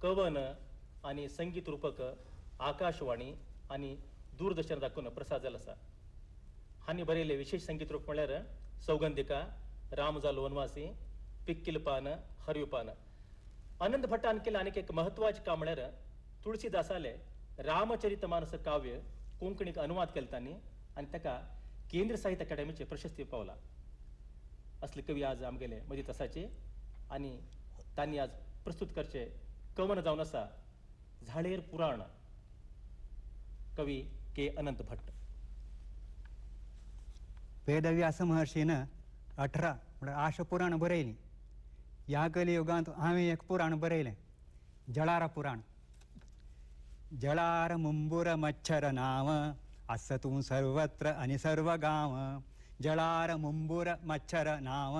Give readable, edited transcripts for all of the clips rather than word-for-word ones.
कवन आनी संगीत रूपक आकाशवाणी आनी दूरदर्शन दाखोवन प्रसाद जालो आसा. हांणी बरयल्ले विशेष संगीत रूप म्हळ्यार सौगंधिका, राम जालो वनवासी, पिक्किल पान, हरवी पान. अनंत भट्टान केलें आनीक एक म्हत्वाचें काम म्हळ्यार तुळसीदासाले रामचरित मानस काव्य कोंकणीक अनुवाद केले तांणी आनी ताका केंद्र साहित्य अकादेमीचे प्रशस्ती पावला. असले कवी आज आमगेले मदींत आसाचे आनी तांणी आज प्रस्तुत करचे कवन जावन आसा झाळेर पुराण. कवी के अनंत भट्ट. वेदव्यास महर्षीन 18 म्हळ्यार आश पुराण बरयली. ह्या कलियुगांत हांवें एक पुराण बरयलें, जळार पुराण. जळार मुंबूर मच्छर नांव आस तूं सर्वत्र आनी सर्व गांव. जळार मुंबूर मच्छर नांव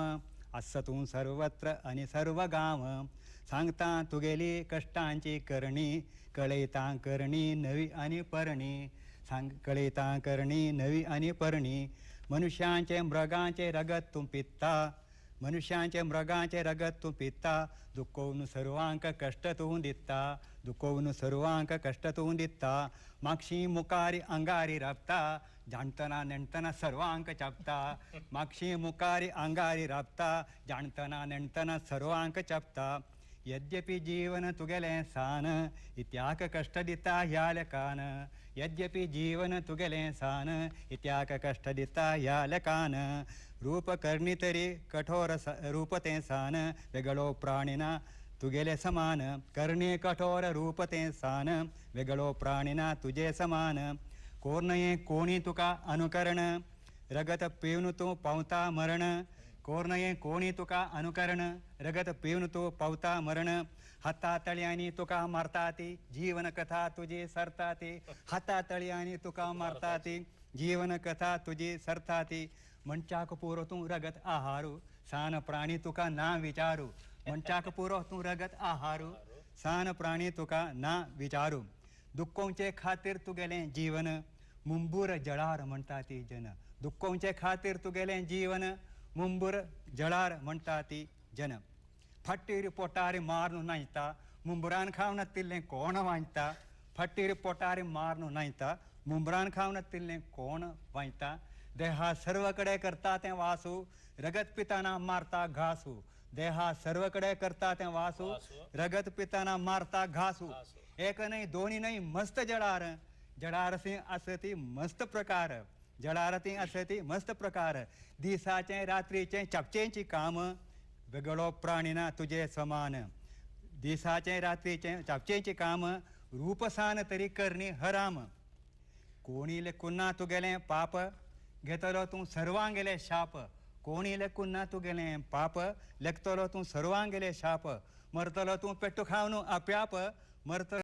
आस तूं सर्वत्र आनी सर्व गांव. सांगता तुगेली कश्टांची करणी, कळयता करणी नवी आनी परणी. सांग कळयता करणी नवी आनी परणी. मनुष्यांचे मृगांचे रगत तूं पित्ता, मनुष्यांचे मृगांचे रगत तूं पित्ता. दुखोवन सर्वांक कश्ट तूं दिता, दुखोवन सर्वांक कश्ट तूं दिता. मागशी मुखारी अंगारी राबता, जाणतना नेणतना सर्वांक चापता. मागशी मुखारी अंगारी राबता, जाणतना नेणतना सर्वांक चापता. यद्यपि जीवन तुगेलें सान, इत्याक कश्ट दिता ह्या लेखान. यद्यपि जीवन तुगेलें सान, इत्याक कश्ट दिता ह्या लेखान. रूप करणी तरी कठोर रूप तें सान, वेगळो प्राणिना तुगेले समान. करणी कठोर रूप तें सान, वेगळो प्राणिना तुजे समान. कोर्नये कोणी तुका अनुकरण, रगत पिवन तूं पावता मरण. कोर्नये कोणी तुका अनुकरण, रगत पिवन तूं पावता मरण. हाता तळयांनी तुका मारता ती, जीवन कथा तुजी सरता ती. हाता तळयांनी तुका मारता ती, जीवन कथा तुजी सरता ती. मनशाक पुरो तूं रगत आहारू, सान प्राणी तुका ना विचारू. मनशाक पुरो तूं रगत आहारू, सान प्राणी तुका ना विचारू. दुखोवचे खातीर तुगेलें जीवन, मुंबूर जळार म्हणटा ती जन. दुखोवचे खातीर तुगेलें जीवन, मुंबूर जळार म्हणटा ती जन. फटीर पोटार मारून नाचता, मुंबरान खावन तिल्लें कोण वांचता. फटीर पोटार मारून नाचता, मुंबरान खावन तिल्लें कोण वांचता. देहा सर्व कडे करता तें वासू, रगत पिताना मारता घासू. देहा सर्व कडे करता तें वासू, रगत पिताना मारता घासू. एक न्हय दोनी न्हय मस्त जळार, जळारसी आसती मस्त प्रकार. जळारती आसती मस्त प्रकार. दिसाचें रात्रीचें चापचेंची काम, वेगळो प्राणी ना तुजे समान. दिसाचें रात्रीचें चापचेंची काम, रूपसान तरी करणी हराम. कोणी लेखून ना तुगेलें पाप, घेतलो तूं सर्वांगेले शाप. कोणी लेखून ना तुगेलें पाप, लेखतलो तूं सर्वांगेले शाप. मरतलो तूं पेट्टू खावन आप्याप, मरतलो